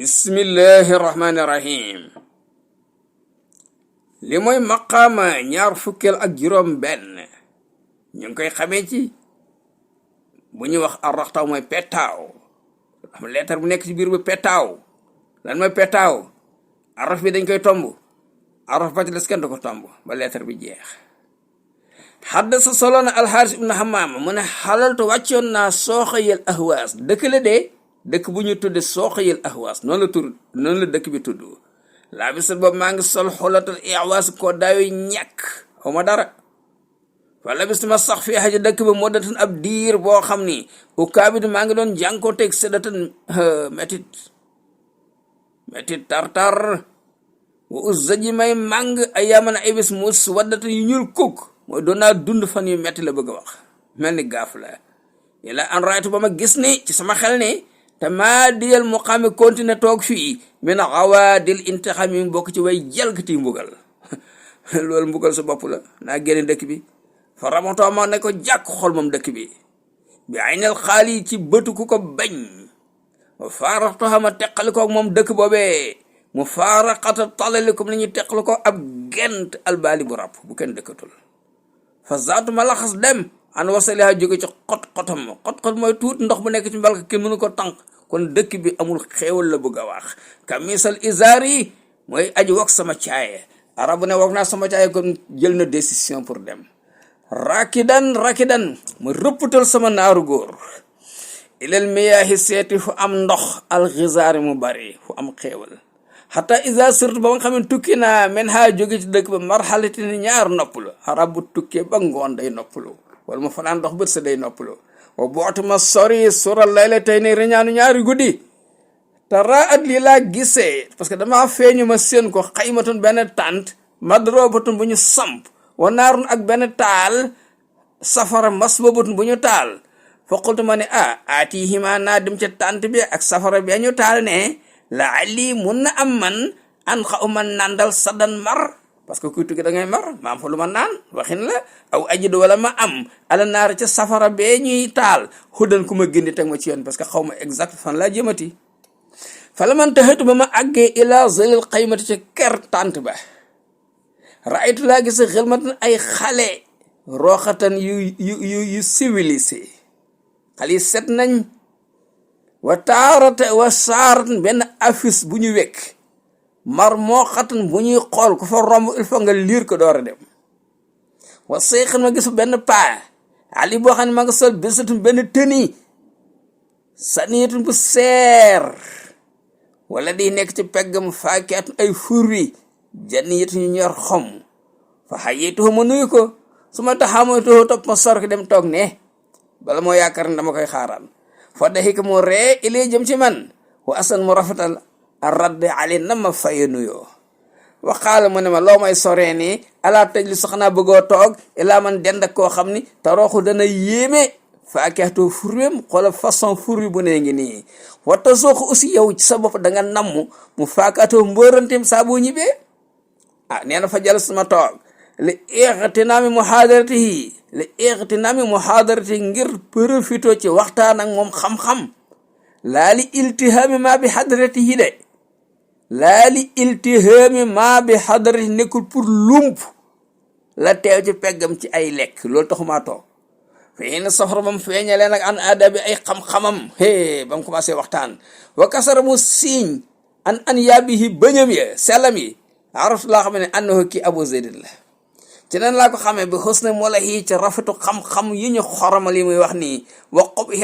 bismillahi rahmaani rahim li mooy maqaama ñaar fukkeel ak juróom benn ñu ngi koy xamee ci bu ñuy wax arraxtaw mooy petaaw am leetar bu nekk ci biir bu petaaw lan mooy petaaw araf bi dañ koy tomb araf ba ci des kenn du ko tomb ba leetar bi jeex. xaddasa solo na alxaaris ibnu xamaama mu ne xalaltu wàccoon naa sooxayel ahwaas dëkk la dee dëkk bu ñu tudde sooxayel ahwaas noonu la dëkk bi tudd laa bisat boobu maa ngi sol xolatal iwaas ko daayu ñàkk xaw ma dara wala bis ma sax fii xaja dëkk ba moo datan ab diir boo xam ni ukaabidu maa ngi doon jànkoo teg sédatan métit tartar wa uzzaji may màng ay yamana ay bis mus waddatan yu ñuul kuk mooy doon naa dund fan yu metti la bëgg a wax mel ni gaaf la ila an raytu ba ma gis ni ci sama xel ni te maa diyal mu xame continuer toog fii min xawaadil intixam yi bokk ci way jalgati mbugal loolu mbugal sa bopp la naa génne dëkk bi fa ramatoo ma ne ko jàkk xol moom dëkk bi bi aynel xaali ci bëtu ku ko bañ wa faaraxtoxa ma teqali ko moom dëkk boobee mu faaraxata talali comme ni ñuy teqali ko ab gent albaali bu ràpp bu kenn dëkkatul fa zaatu ma laxas dem an wasaliha jóge ci xot-xotam xot-xot mooy tuut ndox bu nekk ci mbalka kenn mënu ko tànk kon dëkk bi amul xéewal la bëgg a wax kamisal isaar yi mooy aji wok sama caaye arabu ne wok naa sama caaye kon jël na décision pour dem rakidan ma rëppatal sama naaru góor ilal miyaahi seeti fu am ndox alxisaari mu bari fu am xéewal xata isa surtout ba nga xam ne tukki naa men ha jóge ci dëkk ba marxalati ni ñaar noppalu arabu tukkee ba ngoon day noppalu wala mu fanaan dox bët sa day noppalu wa bootu ma sori sural layla tey ne riñaanu ñaari guddi te raat lii laa gisee parce que damaa feeñu ma seen ko xaymatun benn tànt madrobatun bu ñu samp wa naarun ak benn taal safara masbabatun bu ñu taal fa qultu ma ne aatihima naa dem ca tànt bi ak safara bi ñu taal ne la ali mun na am man an xa uma nandal sadan mar parce que kuy tukki da ngay mar ma am fa lu ma naan waxin la aw ajidu wala ma am ala naar ca safara bee ñuy taal xudan ku ma gindi teg ma ci yoon parce que xaw ma exact fan laa jëmati fa la man taxatu ba ma àggee ila zalil xaymati ca ker tànt ba raaytu laa gis xelmatan ay xale rooxatan yu civilisé xale yi set nañ wa taarate wa saaratan benn affiche bu ñu wekk mar moo xatan bu ñuy xool ku fa romb il faut nga liir ko door a dem wa seexan ma gis benn paa ali boo xam ne ma nga sol bisatum benn tëni saniyatun bu seer wala di nekk ci peggam faakiyatun ay furwi janniyatun ñu ñor xom fa xayetuhu ma nuyu ko su ma taxamoytuhu topp ma sor ko dem toog ne bala moo yaakaar ne dama koy xaaraan fa daxika mu ree ilee jëm ci man wa asan mu rafetal a radd ali na ma faye nuyoo waxaala mu ne ma loo may soree nii alaa tëj li soxnaa bëggoo toog ilaa man dend ak koo xam ni te rooxu dana yéeme faakextoo furwem xoola façon furwi bu nee ngi nii wata sooxu aussi yow ci sa bopp da nga namm mu faakatoo mbóoranteem saa boo ñibbee nee na fa jal sama toog li ixtinaami muhaadaratihi ngir profito ci waxtaan ak moom xam-xam laa li iltihaami maa bi hadratihi de laa li iltihaami maa bi hadratihi nekkul pour lump la teew ci peggam ci ay lekk loolu taxumaa toog fii na safara bam feeñalee nag an adabi ay xam-xamam ba mu commencé waxtaan wa kasara mu siiñ an yaabihi bëñam ya sellam yi araftu laa xam ne annahu kii abu zeydin la ci nan laa ko xamee bi xusna molahi ci rafetu xam-xam yi ñu xoromal yi muy wax nii wa qubhi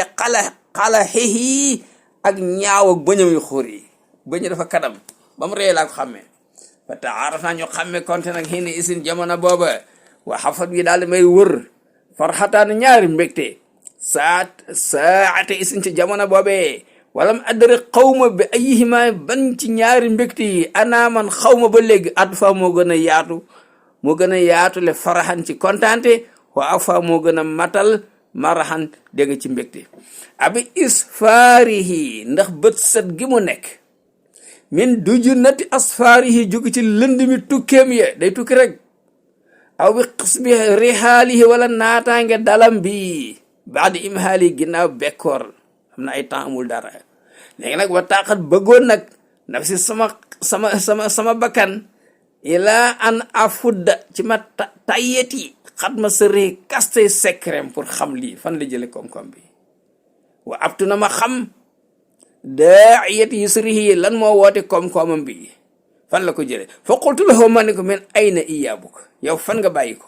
xalaxihi ak ñaaw ak bëñam yu xuur yi bëñ dafa kadam ba mu ree laa ko xamee fa taaraf naa ñu xamme konte nag xii ni isin jamono booba wa xafat yi daal di may wër farxataan ñaari mbégte saate isin ci jamono boobee walam addari xawma bi ayihima ban ci ñaari mbégte yi anaaman xawma ba léegi addu fa moo gën a yaatu le faraxan ci kontaante wa afa moo gën a matal maraxan dégg ci mbégte abi isfaarihi ndax bët set gi mu nekk min duju nati asfaarihi jóge ci lënd mi tukkeem ye day tukki rek aw bi xis bi rihaalihi wala naataange dalam bi baadi imhaali ginnaaw bekkoor am na ay temps amul dara léegi nag wa taaxat bëggoon nag nafsi sama bakkan ila an afudda ci ma tayyeti xat ma sëree kaste secret pour xam lii fan la jële koom-koom bi wa abtu na ma xam daayat yusrihi lan moo woote koom-koomam bi fan la ko jële fa qultu lahu ma ne ko min ayna iyaabuka yow fan nga bàyyi ko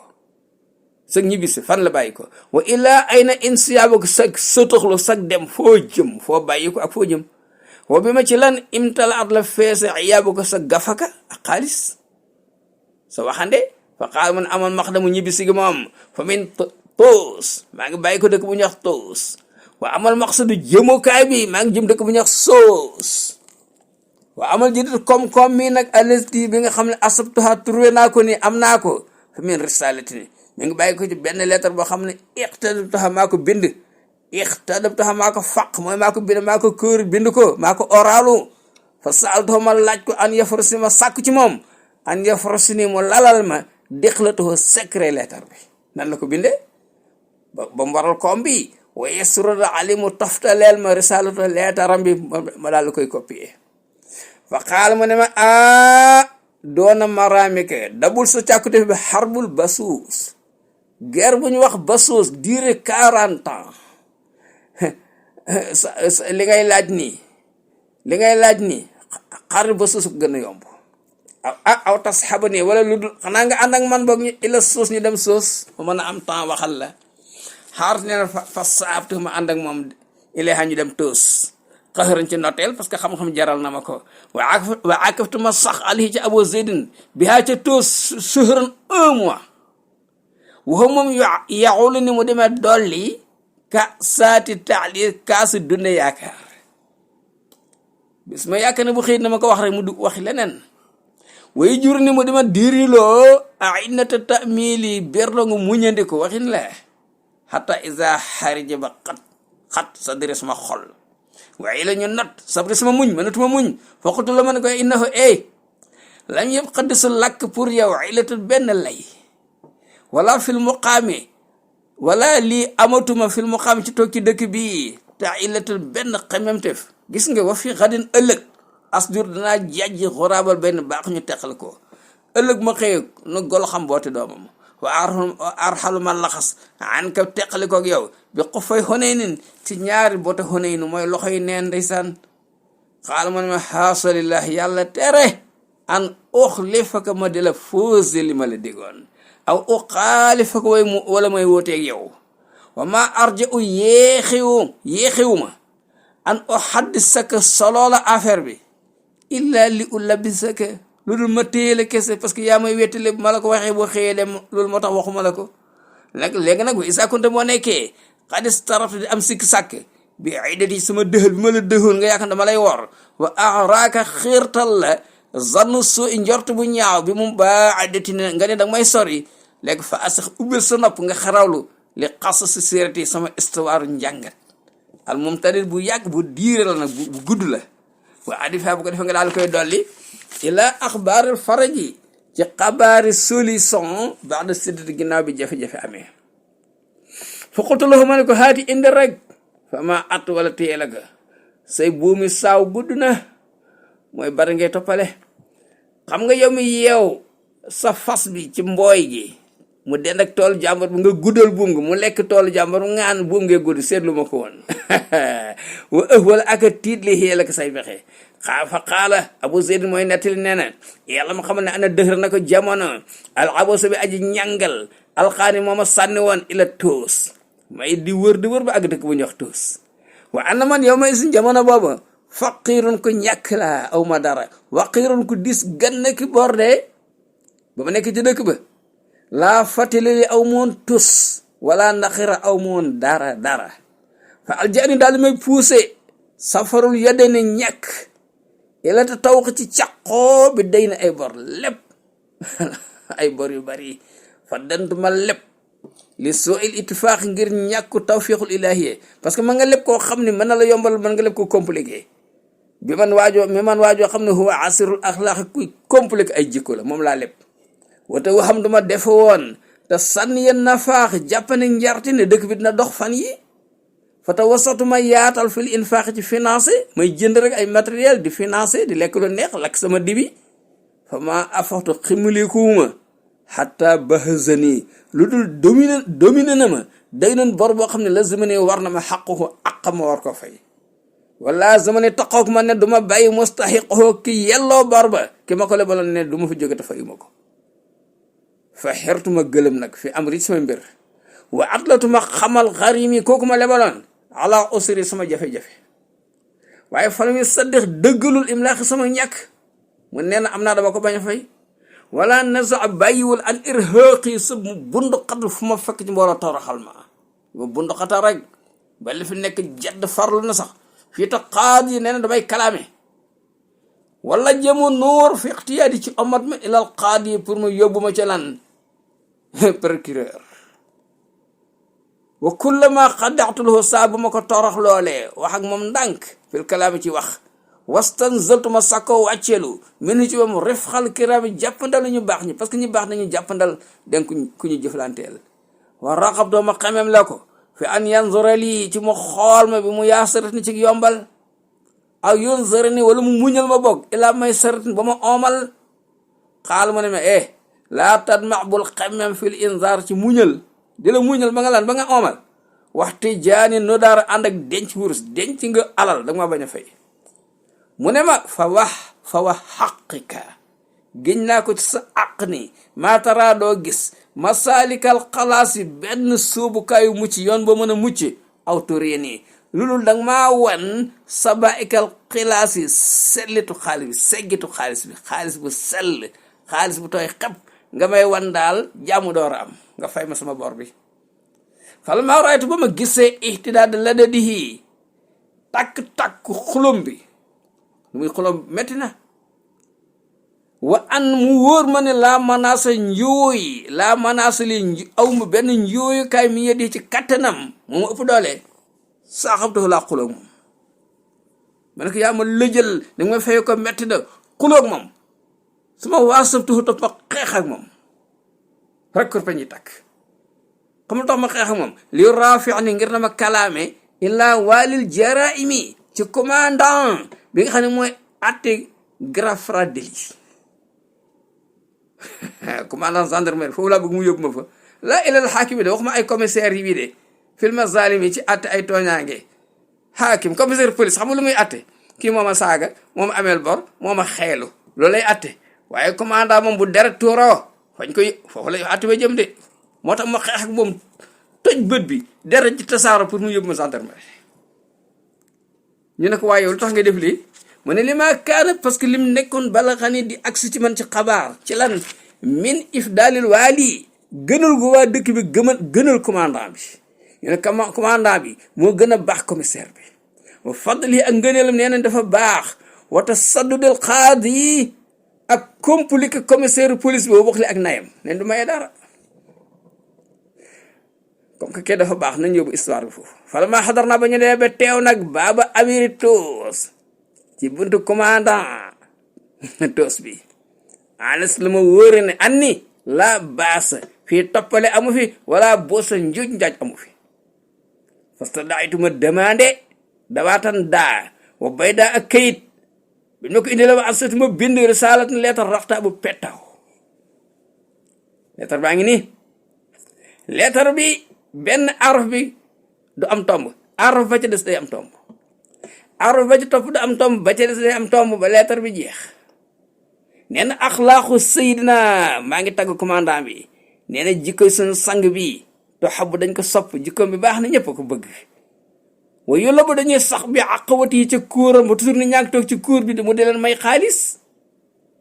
sag ñibbisi fan la bàyyi ko wa ila ayna insiyaabuka sag sotoxlu sag dem foo jëm foo bàyyi ko ak foo jëm wa bi ma ci lan imtala at la feese iyaabuka sa gafaka ak xaalis sa waxande fa qaal man amoon max damu ñibbisi gi moom fa min toos maa ngi bàyyi ko dëkk bu ñuy wax toos waa amal maqsadu jëmukaay bi maa ngi jëm dëkk bu ñuy wax soos waa amal jëdit koom-koom mi nag alesti bi nga xam ne asabtuha trouvé naa ko ni am naa ko fa min risalati mi ngi bàyyi ko ci benn lettre boo xam ne iqtadabtuha maa ko bind iqtadabtuha maa ko faq mooy maa ko bind maa ko kër bind ko maa ko oralu fa saaltuha ma laaj ko an yafrosi ma sàkku ci moom an yafrosi ni mu lalal ma déqlatuhu secret lettre bi nan la ko bindee ba mu waral koom bi waaye surada ali mu toftaleel ma risalatu leetaram bi ma daal koy copier fa xaal ma ne ma doona maramike dabul sa càkkute bi xarbul basuus guerre bu ñu wax basuus durée 40 ans li ngay laaj nii xar basuus ko gën a yomb aw tas xaba nii wala lu dul xanaa nga ànd ak man boog ñu ila suus ñu dem suus ma mën a am temps waxal la xaar nee na fa saabtu ma ànd ak moom ilayha ñu dem toos xaxëran ci noteel parce que xam-xam jaral na ma ko waa akaftu ma sax alihi ci abo zeydin bi haa ca toos suhran 1 mois waxu moom yaxulu ni mu demee dolli ka saati taali kaasu dunde yaakaar bis ma yaakaar ne bu xëy na ma ko wax rek mu du waxi leneen way jur ni mu dema diriloo ainata tamili berlo nga muñandi ko waxin la hatta iza xarija ba xat sa dire sama xol waaye la ñu not sabri sama muñ mënatuma muñ foqatu la mën ko innahu lam yëpp xaddisu lakk pour yow ilatul benn lay wala fil muqaami wala lii amatuma fil muqaami ci toog ci dëkk bii te ilatul benn xememtef gis nga wa fi xadin ëllëg asdur danaa jajji xuraabal benn baax ñu teqal ko ëllëg ma xëy nu gol xam boote doomam wa arxalu ma laxas an ka teqali koog yow bi xufay xoneynin ci ñaari boote xoneynu mooy loxo yi neen ndeysaan xaal ma ne ma xaasalillah yàlla tere an uxlifaka ma di la fausse li ma la digoon aw uxaalifaka way mu wala may wóoteeg yow wa ma arja u yéexiwu ma an uxaddisaka soloola affaire bi illa li u labisaka lu dul ma téye kese parce que yaa may wettale ma la ko waxee boo xëyee dem loolu moo tax waxuma la ko nag léegi nag isa konte moo nekkee xadis tarafta di am sikki sàkk bi aydati sama dëxal bi ma la dëxoon nga yaakaar dama lay wor wa araaka xiirtal la zannu su njort bu ñaaw bi mu ba aydati ne nga ne danga may sori léegi fa asax ubbil sa nopp nga xarawlu li xas si séerati sama histoire njàngat al moom tamit bu yàgg bu diire la nag bu gudd la waa adifa bu ko defee nga daal koy dolli ila axbaaril faraji ci xabaari solution baax da séddati ginnaaw bi jafe-jafe amee fa qultu lahu ma ne ko haati indi rek fa ma at wala téye la ga say buumi saaw gudd na mooy bari ngay toppale xam nga yow mi yeew sa fas bi ci mbooy gi mu dend ak toolu jàmbur bi nga guddal buum nga mu lekk toolu jàmbur mu ngaan buum ngee gudd seetlu ma ko woon wa wala aka tiit li xée la ko say fexe fa qaala abu zeyd mooy nettali nee na yàlla ma xamal ne ana dëxër na ko jamono al abosa bi aji ñàngal alxaani mooma sànni woon ila toos may di wër ba àgg dëkk bu ñu wax toos wa ana man yow may si jamono booba faqirun ko ñàkk laa aw ma dara waqirun ko dis gann ki borde ba ma nekk ci dëkk ba laa fatili aw moon tus wala naqira aw moon dara fa aljani daal may poussé safarul yadde ne ñàkk ila ta tawq ci caqoo bi day na ay bor lépp ay bor yu bari fa dantuma lépp li soo il ittifaax ngir ñàkku tawfiqul ilahiyé parce que man nga lépp koo xam ne mën na la yombal mën nga lépp ko compliqué mi man waajoo xam ne huwa asirul axlaaq kuy compliqué ay jikko la moom laa lépp wate waxam duma defe woon te sànni yen na faax jàppane njarti ne dëkk bi dina dox fan yi fa tawassatu ma yaatal fil infaq ci financé may jënd rek ay matériel di financé di lekk lu neex lakk sama dibi fa ma afaxtu ximulikuuma xatta bahazani lu dul dominé na ma day noon bor boo xam ne la zamane war na ma xaquhu aqam ma war ko fay wala zamane taqook ma ne du ma bàyyi mustaxiqoo ki yelloo bor ba ki ma ko lebaloon ne du ma fi jóge te fayu ma ko fa xertuma gëlëm nag fi am ri sama mbir wa atlatuma xamal xarimi kooku ma lebaloon ala usri sama jafe-jafe waaye fala mi saddix dëggalul imlaaxi sama ñàkk mu nee na am naa dama ko bañ a fay wala naza bàyyiwul an irhaqi sa mu bundu xat fu ma fekk ci mbooloo toroxal ma bundu xata rek ba li fi nekk jedd farlu na sax fii ta xaad yi nee na damay kalaame wala jëmu nuur fi ixtiyaadi ci omat ma ilal xaad yi pour mu yóbbu ma ca lan procureur wa kullama xadaxtuluhu saa bu ma ko torox loolee wax ak moom ndànk fil kalaami ci wax wastanzaltuma sàkkoo wàcceelu mel ni ci moom rifxal kiraami jàppandal ñu baax ñi parce que ñu baax nañu jàppandal den ku ñu jëflanteel wa raqab doo ma xamem la ko fi an yanzura lii ci mu xool ma bi mu yaa saratin ci yombal aw yunzura ni wala mu muñal ma bokk ilaa may saratin ba ma oomal xaal ma ne ma laa tadma bul xamem fil inzar ci muñal di la muñal ba nga laan ba nga oomal waxte jaani no daara ànd ak denc wurus denc nga alal da nga ma bañ a fay mu ne ma fa wax xaqika géñ naa ko ci sa àq ni maatara doo gis masaalikal xalaas yi benn sóobukaayu mucc yoon ba mën a mucc awtorée nii loolu danga maa wan sabaikal xilaas yi sellitu xaalis bi seggitu xaalis bu sell xaalis bu tooy xep nga may wan daal jàmm door a am nga fay ma sama bor bi fal maa raytu ba ma gisee ihtidaad la da dihi takk xulum bi muy xulum métti na wa an mu wóor ma ne laa manaasa njuuy laa manaasa li aw ma benn njuuyukaay mi yeddi ci kattanam moom ëpp doole saa xam tafu laa xuloog moom ma ne ko yaa ma lëjal da nga ma fay ko métti na xuloog moom su ma waasab taxu topp ma xeex ak moom rek kur peñi takk xam tax ma xeex ak moom li raafi ni ngir na ma kalaame illaa waalil jaraimi ci commandant bi nga xam ne mooy atte grave fra délit commandant gendarmerie foofu laa bëgg mu yóbbu ma fa laa ilal xaakim de wax ma ay commissaire yi de filma zalim yi ci atte ay tooñaange xaakim commissaire police xam nga lu muy atte kii mooma saaga mooma ameel bor mooma xeelu loolu lay atte waaye commandant moom bu deret tuuroo fañ koy foofu lay atte ba jëm de moo tax ma xeex ak moom toj bët bi deret ci tasaaro pour mu yóbbu ma gendarmerie ñu ne ko waaye yow lu tax nga def lii mu ne li ma kaana parce que lim nekkoon bala xani di agsi ci man ci xabaar ci lan min if daalil waali gënal gu waa dëkk bi gënal commandant bi ñu ne commandant bi moo gën a baax commissaire bi wa fadli ak ngëneelam nee nañ dafa baax wata saddudel xaadi yi ak compliqué commissaire police bi boo wax li ak nayam neen du mayee dara comme que kee dafa baax nañ yóbbu histoire bi foofu fala maa xadar naa ba ñu dee ba teew nag baaba amiri toos ci buntu commandant toos bi anas la ma wóore ne anni la baasa fii toppale amu fi wala boosa njuuj njaaj amu fi parce que daaytuma demandé dawaatan daa wa bay daa ak kayit bi ma ko indi la ma ansatuma bind risalat na leetar raxta bu pettaw leetar baa ngi nii leetar bi benn araf bi du am tomb araf ba ca des day am tomb araf ba ca topp du am tomb ba ca des day am tomb ba leetar bi jeex nee na axlaaqu sayidina maa ngi tagg commandant bi nee na jikkoy suñu sang bi to xabu dañ ko sopp jikkoom bi baax na ñëpp ko bëgg waaye yolla ba dañuy sax bi àqawati yi ca kuuram ba toujours ni ñaa ngi toog ci kuur bi mu di leen may xaalis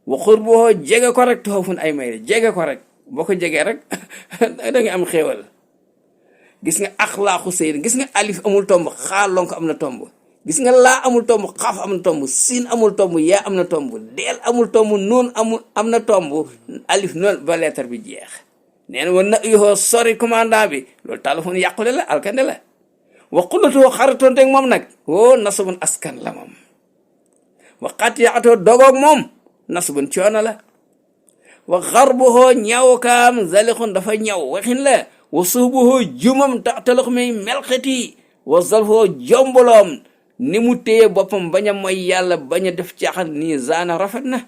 waxur boo jege ko rek toofun ay may jege ko rek boo ko jegee rek da nga am xéewal gis nga axlaaqu sayid gis nga alif amul tomb xaalonko am na tomb gis nga laa amul tomb xaaf am na tomb siin amul tomb yaa am na tomb deel amul tomb noon am na tomb alif noonu ba leetar bi jeex nee na woon na yoxoo sori commandant bi loolu téléphone yàqule la alkande la waqulatoo xaritoonteeg moom nag woo nasabun askan la moom waxaat yaatoo dogoog moom nasabun coono la wa xarbuhoo ñawkaam zalixun dafa ñaw waxin la wa suubuhoo jumam taxtalox may melxeti wa zalfoo jombaloom ni mu téye boppam bañ a mooy yàlla bañ a def caaxaan nii zaana rafet na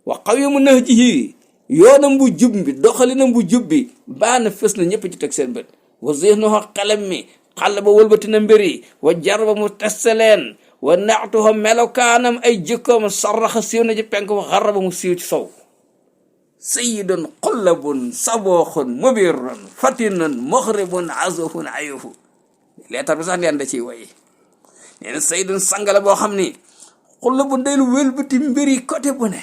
wa qawimu nahjihi yoonam bu jub bi doxalinam bu jub bi baana fës na ñëpp ci teg seen bët wa zihnuhu xelam mi xàll ba wëlbatina mbiri wa jarba mu testeleen wa naatuhu melokaanam ay jikkoom sarraxa siiw na ci penk wa xaraba mu siiw ci sow sayyidun xullabun sabooxun mubirun fatinun moxribun azufun ayufu leetar bi sax neen da ciy way nee na sayyidun sangala boo xam ni xullabun day lu wëlbati mbiri côté bu ne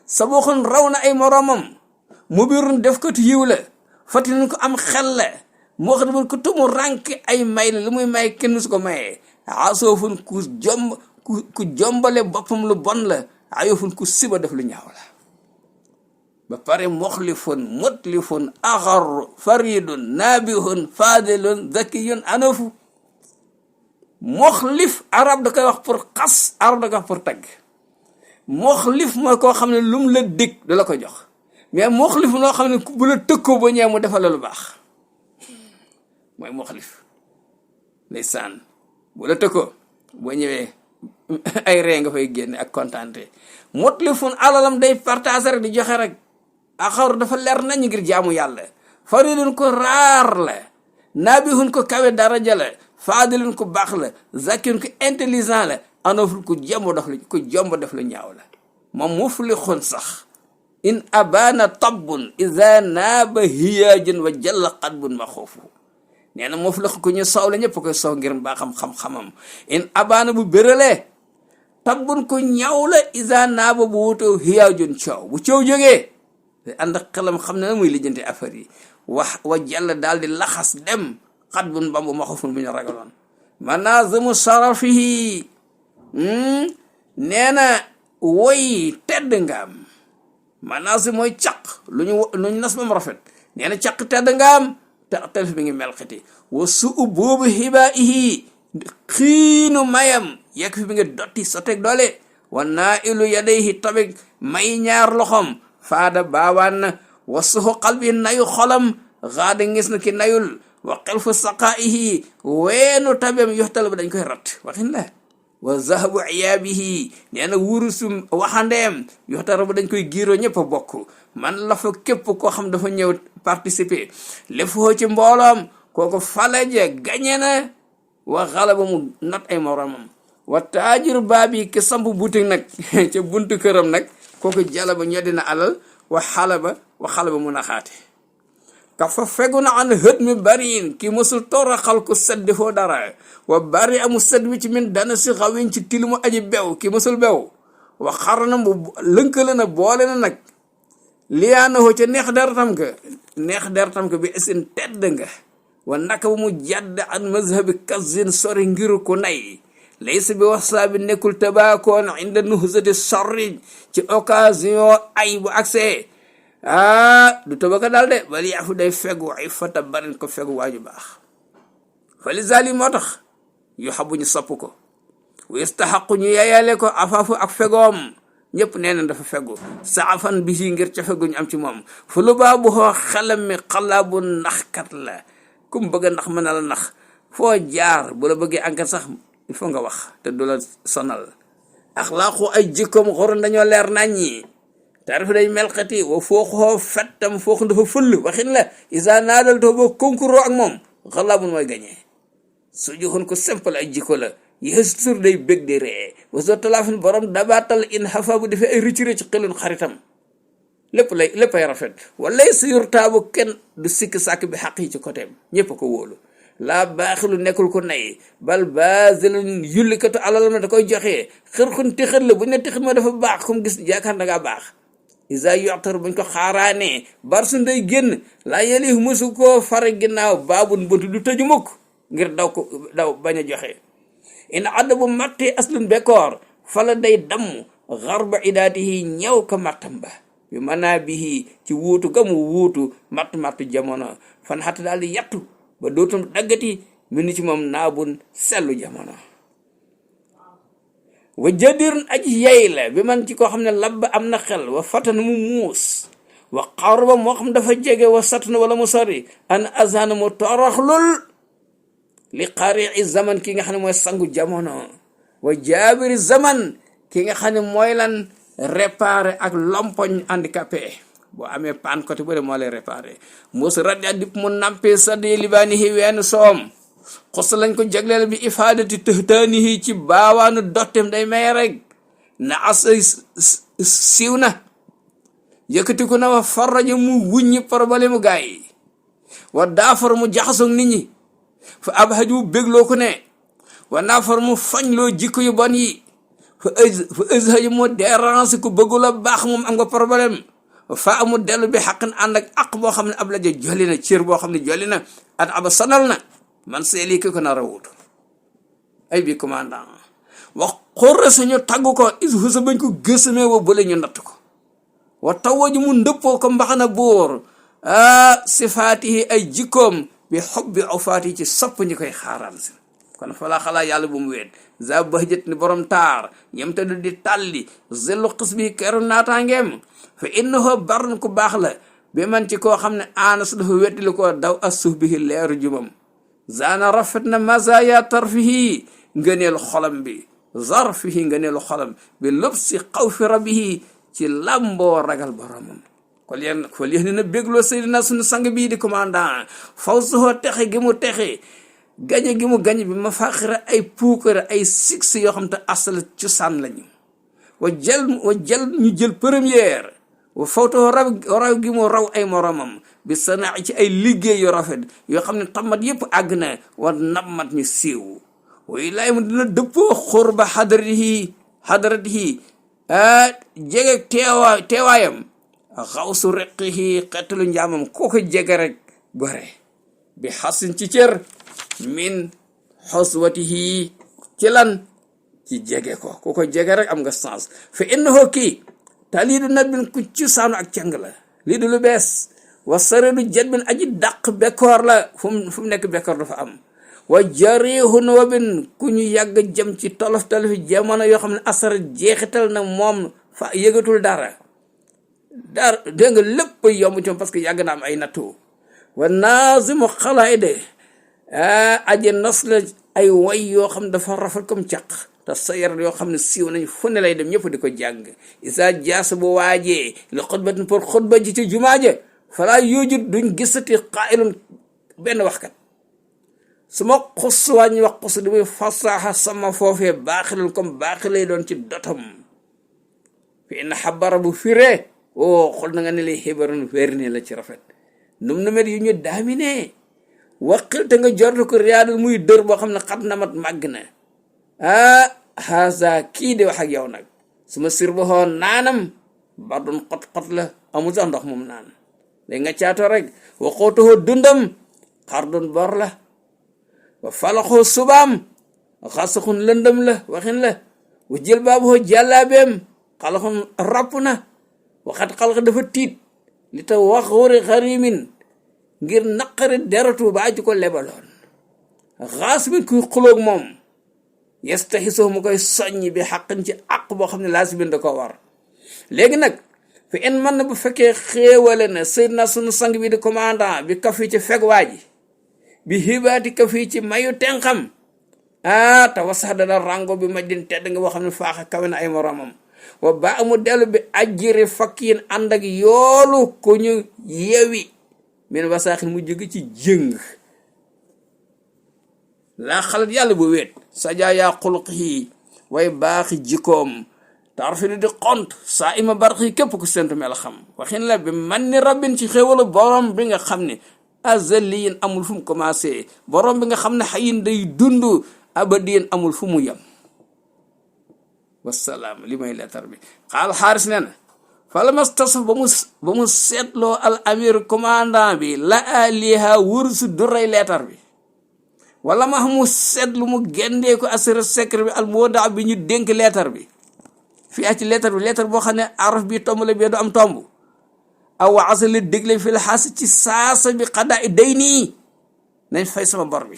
sabooxun raw na ay moromam mubirun def ko yiw la fatinun ko am xel la moxribun ko tumu rànk ay may la lu muy may kenn su ko mayee asofun ku jombale boppam lu bon la ayufun ku siba def lu ñaaw la ba pare moxlifun mutlifun axar faridun nabihun fadilun zakiyun anofu moxlif arab da koy wax pour xas arab da koy wax pour tagg moxlif mooy koo xam ne lum la dégg da la ko jox mais moxlif loo xam ne bu la tëkkoo ba ñëwee mu defal la lu baax mooy moxlif ndeysaan bu la tëkkoo boo ñëwee ay ree nga fay génne ak kontaante mutlifun alalam day partager rek di joxe rek axaru dafa leer nañu ngir jaamu yàlla faridun ko raar la nabihun ko kawe daraja la faadilun ko baax la zakiyun ko intelligent la anoful ko jomb def lu ñaaw la moom muflixun sax in abana tabbun iza naaba hiyaajun wa jalla qadbun ma xoofu nee na muflix ku ñu soow la ñëpp koy soow ngir mbaaxam xam-xamam in abana bu béralee tabbun ko ñaaw la iza naaba bu wutoo hiyaajun coow bu coow jógee ànd ak xelam xam ne na muy lijjanti affaire yi wa jàll daal di laxas dem xat bun bambu ma xofun bu ñu ragaloon manazimu sarafihi nee na woy tedd nga am manazim mooy caq luñu nas bam rafet nee na caq tedd nga am te telef bi ngi melxiti wa suu boobu xibaihi xiinu mayam yekk fi bi nga dotti soteeg doole wa naa ilu yadayhi tabig may ñaar loxom faada baawaan na wa suxu qalbi nayu xolam xaada ngis na ki nayul wa xelfu saqaihi weenu tabem yoxtal ba dañ koy rat waxin la wa zahabu iyaabihi nee na wurusu waxandeem yoxtal ba dañ koy giiroo ñëpp a bokk man la fa képp koo xam dafa ñëw participer lefoo ci mbooloom kooku falaje gañe na wa xalaba mu not ay moromam wa taajir baabi ki samp boutique nag ca buntu këram nag kooku jalaba ñoddina alal wa xalaba mun a xaate ka fa fegu na an hët mi bariin ki mësul toraxal ku sedd foo dara wa bari amu sedd wi ci min dana si xawiñ ci tilimu aji bew ki mësul bew wa xarana mu lënkale na boole na nag liyaanahoo ca neex dertam ka bi isin tedd nga wa naka bu mu jadd an mazhabi kazin sori ngiru ku nay laysa bi wasaabi nekkul tabaakoon inda nuhzati sarri ci occasion ay bu accès du tabaka daal de bal yaafu day fegu ay fata barin ko fegu waaju baax fa li zali moo tax yu xabu ñu sopp ko wa yastaxaqu ñu yayale ko afaafu ak fegoom ñëpp nee na dafa fegu saafan bi si ngir ca fegu ñu am ci moom fu lu baa bu xoo xelam mi xalaabu naxkat la kum bëgg a nax mën na la nax foo jaar bu la bëggee enquête sax il faut nga wax te du la sonal axlaaqu ay jikkoom xoron dañoo leer nañ ñi tarif day melxati wa fooxoo fettam fooxu dafa fëll waxin la isa naadal too boo concours ak moom xalaabun mooy gañee su joxoon ko simple ay jikko la yées sur day bég di ree wa soo talaafin borom dabaatal in xafa bu defee ay rëcc ci xelun xaritam léppay rafet walay su yurtaabu kenn du sikk sàkk bi xaq yi ci côté ñëpp ko wóolu laa baaxilu nekkul ko nay bal basilun yullikatu alalam na da koy joxee xërxun tixët la bu ne tixët ma dafa baax comme gis yaakaar da ngaa baax isa yoxtar buñ ko xaaraanee bar su ndey génn laa yeli mësu koo fare ginnaaw baabun buntu du tëju mukk ngir daw bañ a joxe in adda bu mattee aslun bekkoor fala day damm xarba idaatihi ñëw ka mattam ba bi manaa bihi ci wuutu ga mu wuutu matt jamono fan xatta daal di yattu ba dootum daggati mu ni ci moom naabun sellu jamono wa jadirun aji yey la bi man ci koo xam ne labba am na xel wa fatana mu muus wa xarba moo xam dafa jege wa satna wala mu sori an azana mu toroxlul li xarii zaman ki nga xam ne mooy sangu jamono wa jaabiri zaman ki nga xam ne mooy lan réparé ak lompoñ handicapé boo amee paan côté bëre moo lay réparé mos raddi dip mu nampee saddi libaanihi wenn soom xos lañ ko jagleel bi ifaadati tëhtaanihi ci baawaanu dottem day may rek na asa siiw na yëkkatiku na wa farraja mu wuññi problème mu gaay yi wa daafar mu jaxasoog nit ñi fa abhaju bégloo ko ne wa naafar mu fañ loo jikko yu bon yi fa azhaju mu dérange ku bëggul a baax moom am nga problème fa amu dellu bi xaqan ànd ak aq boo xam ne ab laja jolli na cër boo xam ne jolli na at aba sonal na man seeli ki ko nar a wut ay bi commandant wax xorre suñu tagg ko is husa bañ ko gësamee wa bële ñu natt ko wa tawaju mu ndëppoo ko mbaxana buur sifaatihi ay jikkoom bi xob bi ofaati ci sopp ñi koy xaaraan si kon fa laa xalaa yàlla bu mu weet za bahjat ni borom taar yem te du di tàlli zillu xis bi keru naataangeem fa innahu barn ku baax la bi man ci koo xam ne anas dafa wettili koo daw as suuf bihi leeru jubam zaana rafet na mazaya tarfihi ngëneel xolam bi zarfihi ngëneelu xolam bi lëb si xaw fi rabihi ci làmboo ragal boromam kon yéen na bégloo Seydina sunu sang bii di commandant faw suhoo texe gi mu texe gañe gi mu gañe bi ma faaxira ay puukare ay six yoo xam te asal cosaan lañu wa jël ñu jël première wa fawtoo raw gi mu raw ay moromam bi sanaa ci ay liggéey yu rafet yoo xam ne tamat yépp àgg na wa nammat ñu siiw way laay mu dina dëppoo xurba xadaratihi jege teewaayam xawsu reqihi xettalu njaamam koo ko jege rek gore bi xasin ci cër min xoswatihi ci lan ci jege ko ku ko jege rek am nga sens fa innahu kii ta lii du nabin ku ci saanu ak càng la lii du lu bees wa saredu jet bin aji dàq bekkoor la fu mu nekk bekkoor dafa am wa jarihun wa bin ku ñu yàgg jëm ci tolof jamono yoo xam ne asara jeexital na moom fa yëgatul dara dégg nga lépp yomb ci moom parce que yàgg na am ay nattu wa nazimu xalaide aji nos la ay way yoo xam ne dafa rafet comme caq te sayar yoo xam ne siiw nañ fu ne lay dem ñëpp di ko jàng isa jaas bu waajee li xutbatin pour xutba ji ci jumaaje falaa yujud duñ gisati qaa'ilun benn waxkat su ma xus wàññi wax xus di muy fasaaxa sama foofee baaxilul comme baaxi lay doon ci dotam fi na xabara bu firee xool na nga ne lay xibaroon wér ne la ci rafet numéro yu ñu daamine waqil te nga jortu ko riyaadul muy dër boo xam ne xat namat màgg na haza kii di wax ak yow nag su ma sir ba xoon naanam ba doon xot-xot la amul sax ndox moom naan day nga caatoo rek waxootuhoo dundam xar doon bor la wa falaxoo subaam xasaxun lëndëm la waxin la wa jël baabuhoo jàllaabeem xalaxun rapp na waxat xalq dafa tiit li ta wax wari xarimin ngir naqari deratu ba aji ko lebaloon xaas min kuy xuloog moom yestaxisoo mu koy soññi bi xaqin ci àq boo xam ne laasimin da ko war léegi nag fi en man na bu fekkee xéewale na Seydina sunu sang bi di commandant bi kaf yi ci feg waa ji bi xibaati kaf yi ci mayu tenxam te wasax dana rango bi maj din tedd nga boo xam ne faaxa kawe na ay moromam wa ba amu dellu bi ajjiri fakkiin ànd ak yoolu ku ñu yewi min wasaaxin mu jóge ci jëng laa xalat yàlla bu weet sajaa yaa xuluqi way baaxi jikkoom tarfidu di xont saa ima barxi képp ku sentu mel xam waxin la bi man ni rabbin ci xéwalu borom bi nga xam ne azaliyin amul fu mu commencé borom bi nga xam ne xayin day dund abadiyin amul fu mu yem wasalaam li may lettar bi xaal xaaris nee na falamastasaf ba mu seetloo al amir commandant bi la aliha wursu duray lettar bi wala ma xamu seetlu mu gendee ko assuré secret bi al mooda bi ñu dénk lettar bi fii ci lettar boo xam ne araf bi tomb la bee du am tomb aw waasa li dégle fi la xaas ci saasa bi xadaa i day nii nañ fay sama bor bi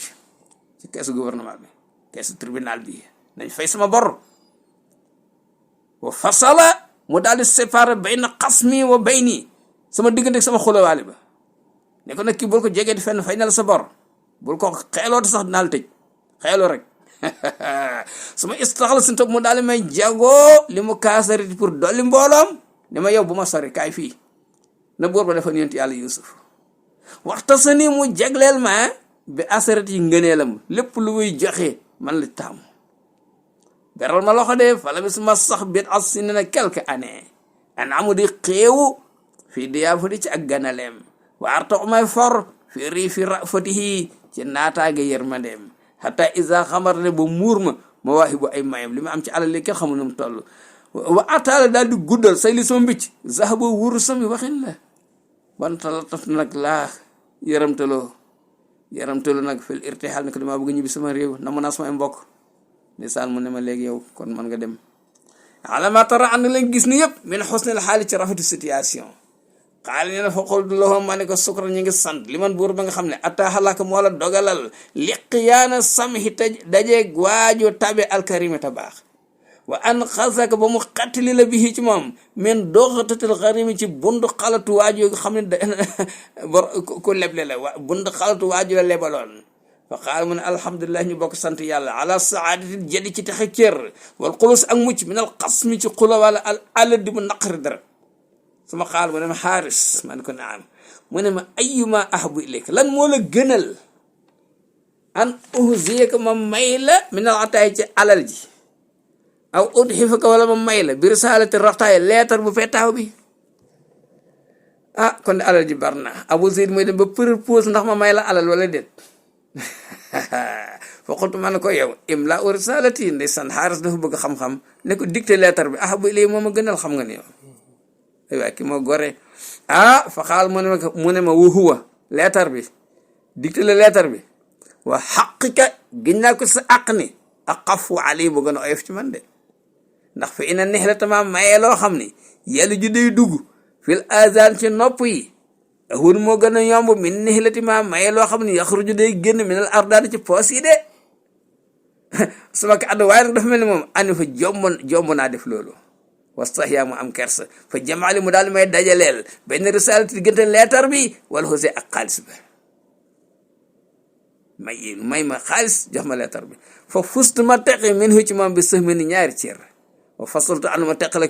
ci keesu gouvernement bi keesu tribunal bi nañ fay sama bor wa fasala mu daal di séparé bayna xasmi wa bayni sama diggante sama xulawaale ba ne ko nag kii boo ko jegee di fenn fay na la sa bor bul ko xeeloote sax dinaa la tëj xeeloo rek su ma istaxla si topp mu daal may jagoo li mu kaasariti pour dolli mbooloom ni ma yow bu ma sori kaay fii na buur ba defoon yonent yàlla Yuusuf waxta sa ni mu jagleel ma bi asarat yi ngëneelam lépp lu muy joxe man la taamu beral ma loxo de fala bis ma sax bit as si ne na quelques années an amu di xeewu fii diyaa fati ci ak ganaleem waar tox may for fi rii fi fatihi ci naataage yërmandeem hatta isa xamar ne ba muur ma waxi bu ay mayam li ma am ci alal li kenn xamul nu mu toll wa ataala daal di guddal say li sama mbicc zahaba wuru sami waxin la bantala taf nag laa yaramtaloo nag fil irtihal ne ko damaa bëgg ñibbi sama réew na mën naa sama mbokk ndeysaan mu ne ma léegi yow kon man nga dem alama tara ànd lañ gis ni yëpp min xusnil xaali ci rafetu situation xaali ne na fa xultu lahum ma ne ko sukra ñu ngi sant li man buur ba nga xam ne atta xalaaka moo la dogalal liqiyaana samhi taj dajeeg waajo tabe alkarimi ta baax wa an xasaka ba mu xattali la bi ci moom min doxatatal xarimi ci bund xalatu waajo xam ne ku leble la bund xalatu waajo la lebaloon fa qaal mu ne alhamdulilah ñu bokk sant yàlla ala saadatil jadi ci taxe cër wal xulus ak mucc min al xasmi ci xula wala al aladi bu naqari dara sama xaal mu ne ma xaaris man ko naam mu ne ma ayuma ahabu ilayka lan moo la gënal an uhziyaka ma may la min al ataay ci alal ji aw udhifaka wala ma may la bi risalati raxtaay leetar bu fettaaw bi ah kon de alal ji bar na Abu Zayd mooy dem ba propose ndax ma may la alal wala déet fa xultu ma ne ko yow imla u risalati ndeysaan xaaris dafa bëgg xam-xam ne ko dicté lettre bi ah bu ilay moom a gënal xam nga ni yow ay waay ki moo gore fa xaal mu ne ma wuhuwa lettre bi dicté la lettre bi wa xaqika giñ naa ko sa àq ni aqafu ali bu gën a oyof ci man de ndax fa ina neex la tama mayee loo xam ni yàlla ju day dugg fil azan ci nopp yi ahun moo gën a yomb min nihilati ma maye loo xam ne yaxruju day génn minal ardaani ci poos yi de sama ka addu waaye nag dafa mel ni moom ani fa jomb naa def loolu wastax yaa mu am kersa fa jamaali mu daal may dajaleel benn risalati diggante leetar bi wala xose ak xaalis ba may ma xaalis jox ma leetar bi fa fustu ma teqi min hu ci moom bi sëx me ni ñaari cër wa fasultu an ma teqale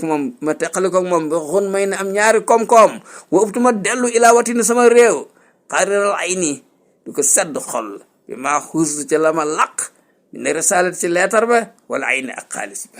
ko moom ba xun may na am ñaari koom-koom wa ubtu ma dellu ilaa watini sama réew xariral ay nii du ko sedd xol bi maa xuus ca la ma laq ne risalat ci leetar ba wala ay ni ak xaalis ba